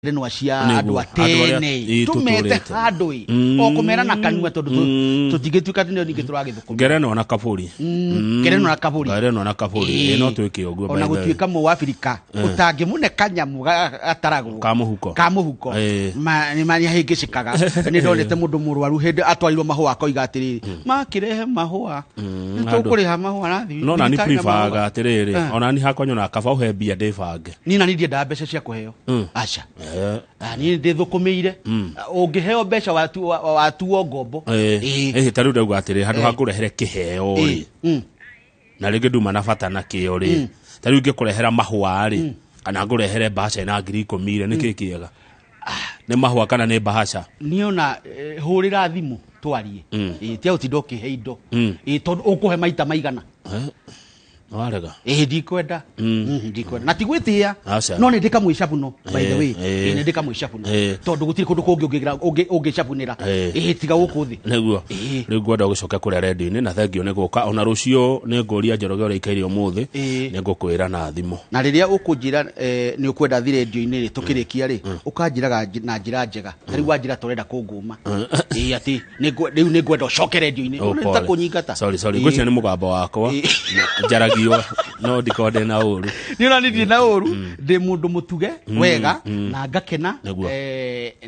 Ngerenwa cia Nĩguo, andũ a andũ arĩa tene ĩ, tumete tũtũrĩte. handũ ĩ o kũmera na kanua tondũ tũtingĩtuĩka atĩ nĩo ningĩ tũragĩthũkũma. Ngerenwa na kaburi. Ngerenwa na kaburi. Ngerenwa na kaburi. Ĩ. Ĩ, no twĩke ũguo ona by the way. gũtuĩka mũabirika ũtangĩmũne kanyamũ gataragwo Ka mũhuko. Ka mũhuko. Ĩ. Nĩ mahĩngĩcĩkaga. Nĩ ndonete mũndũ mũrwaru hĩndĩ atwarirwo mahũa akoiga atĩrĩrĩ, makĩrehe mahũa nĩ tũkũrĩha mahũa na No nani thibitarĩ na mahũa. preferga atĩrĩrĩ, Eh. onani hakwa nyonaga kaba ũhe mbia ndĩbange. Niĩ nani ndiendaga mbeca cia kũheo, aca. Eh. Ah, niĩ ndĩthũkũmĩire. Ũngĩheo mbeca watuo ngombo. Eh, Ĩ. eh, ta rĩu ndauga atĩrĩ, handũ ha kũrehere kĩheo rĩ, na rĩngĩ nduma na bata nakĩo rĩ, ta rĩu ingĩkũrehera mahũa rĩ, kana ngũrehere mbahaca ĩna 10,000 rĩ, nĩkĩ kĩega, nĩ mahũa kana nĩ mbahaca? Niĩ ona hũrĩra thimũ twarie. Ĩ, tia gũtinda ũkĩhe indo. Ĩ, tondũ ũkũhe maita maigana. Eh, warega. Ĩ, ndikwenda. Ndikwenda na ti gwĩtĩa. Aca. No nĩ ndĩkamwĩcabuno, by the way. Eh. Ĩ, nĩ ndĩkamwĩcabuno Eh. tondũ gũtirĩ kũndũ kũngĩ ũngĩcabunĩra. Eh. Ĩ, tiga gũkũ thĩ. Nĩguo. Ĩ. Rĩu ngwenda ũgĩcoke kũrĩa redio-inĩ na thengio nĩ gũka ona rũciũ. Nĩ ngũria Njoroge ũrĩa ikaire ũmũthĩ. Ĩ. Nĩ ngũkwĩra na thimũ. Na rĩrĩa ũkũnjĩra nĩ ũkwenda thi rendio-inĩ rĩ, tũkĩrĩkia rĩ, ũkanjĩraga na njĩra njega. Ta rĩu wanjĩra tũrenda kũngũma, ĩ, atĩ rĩu nĩ ngwenda ũcoke rendio-inĩ. Oh, Nĩ ta pole. kũnyingata. Sorry, sorry. Ĩ. Ngwĩciria nĩ mũgambo wakwa. Ĩ. Na njaragio no ndikorwo ndĩ na ũru. Nĩ ona ndirĩ na ũru, ndĩ mũndũ mũtuge wega na ngakena. Nĩguo.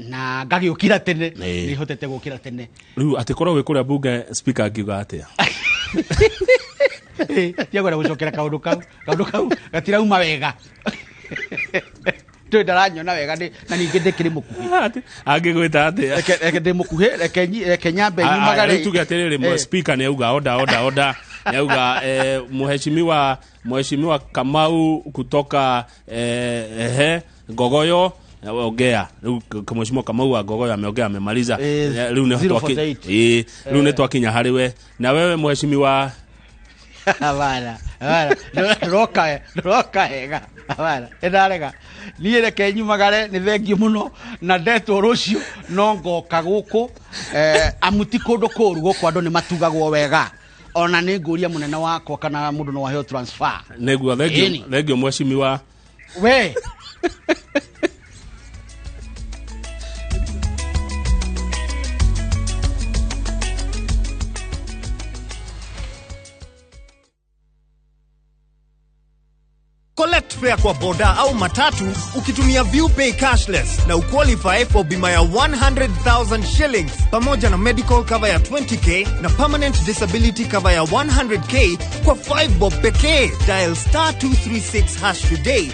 Na ngagĩũkĩra tene. Ĩ. Nĩ hotete gũkĩra tene. Rĩu atĩ korwo wĩ kũrĩa bunge, speaker angiuga atĩa? Tiakwenda gũcokera kaũndũ kau. Kaũndũ kau gatirauma wega, ndĩ ndaranyona wega na ningĩ ndĩkĩrĩ mũkuhĩ. Angĩgwĩta atĩa? Reke ndĩ mũkuhĩ, reke nyambe nyumagare. Rĩu tuge atĩrĩrĩ, Eh. speaker nĩ auga order, order, order, nĩ auga mheshimiwa Kamau kutoka ehe Ngogoyo, ongea. Rĩu mheshimiwa Kamau wa Ngogoyo ameongea, amemaliza. Eh, Rĩu nĩ 048. Ĩ, rĩu nĩ twakinya harĩ we na wewe mheshimiwa. Hapana, hapana, ndũroka wega, hapana, nĩndarega. Niĩ reke nyumagare. Nĩ thengiũ mũno na ndetwo rũciũ no ngoka gũkũ, amu ti kũndũ kũũru gũkũ, andũ nĩ matugagwo wega. Ona nĩ ngũria mũnene wakwa kana mũndũ no aheo transfer. Nĩguo, thengio. Ĩni. Thengio mheshimiwa. We. Collect fare kwa boda au matatu ukitumia ViewPay cashless na uqualify for bima ya 100,000 shillings pamoja na medical cover ya 20K na permanent disability cover ya 100K kwa 5 bob pekee. Dial *236# today.